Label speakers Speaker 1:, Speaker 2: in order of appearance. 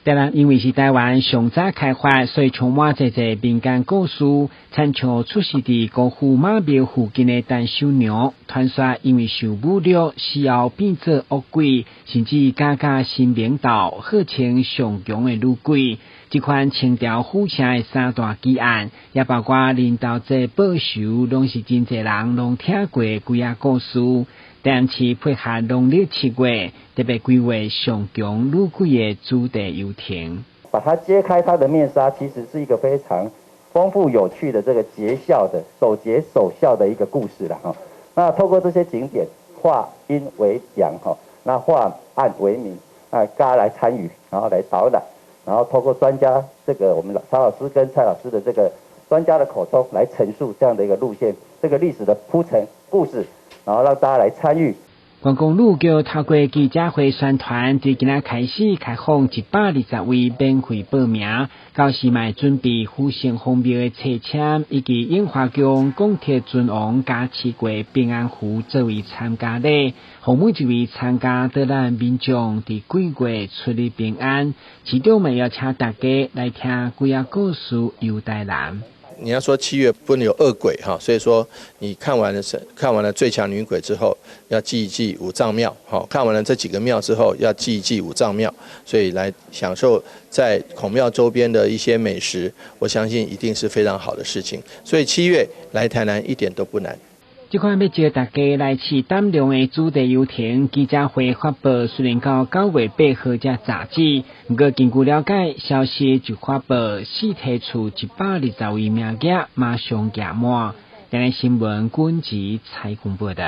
Speaker 1: 台南因為是台灣上早開發，所以充滿濟濟民間故事，親像出世佇姑父媽廟附近的陳守娘，傳說因為受侮辱，死後變做惡鬼，甚至敢佮神明鬥，號稱上強的女鬼。這款清朝府城的三大奇案，也包括林道濟報仇，攏是真濟人攏聽過的鬼仔故事。台南市配合農曆7月，特別規劃上強女鬼的主題遊程。
Speaker 2: 把它揭開它的面紗，其實是一個非常豐富有趣的這個節孝的守節守孝的一個故事啦。哈，那透過這些景點，化陰為陽，哈，那化暗為明，啊，大家來參與，然後來導覽，然後透過專家這個我們曹老師跟蔡老師的這個專家的口中來陳述這樣的一個路線，這個歷史的鋪陳故事。然後讓大家來參與。
Speaker 1: 觀光旅局透過記者會宣傳，自今仔開始開放120位免費報名，到時嘛會準備府城隍廟的冊籤，以及永華宮港鐵尊王加持過平安符作為參加禮，予每一位參加的咱民眾佇鬼月出入平安。市長嘛邀請大家來聽鬼仔故事遊台南。
Speaker 3: 你要說7月不能有惡鬼哈，所以說你看完了最強女鬼之後，要記一記五臟廟，好，看完了這幾個廟之後，要記一記五臟廟，所以來享受在孔廟周邊的一些美食，我相信一定是非常好的事情。所以7月來台南一點都不難。
Speaker 1: 這款欲招大家來試膽量的主題遊程，記者會發布雖然到9月8號才截止，毋過根據了解，消息就發布四提出120位名額，馬上額滿。台南新聞軍籍採訪報道。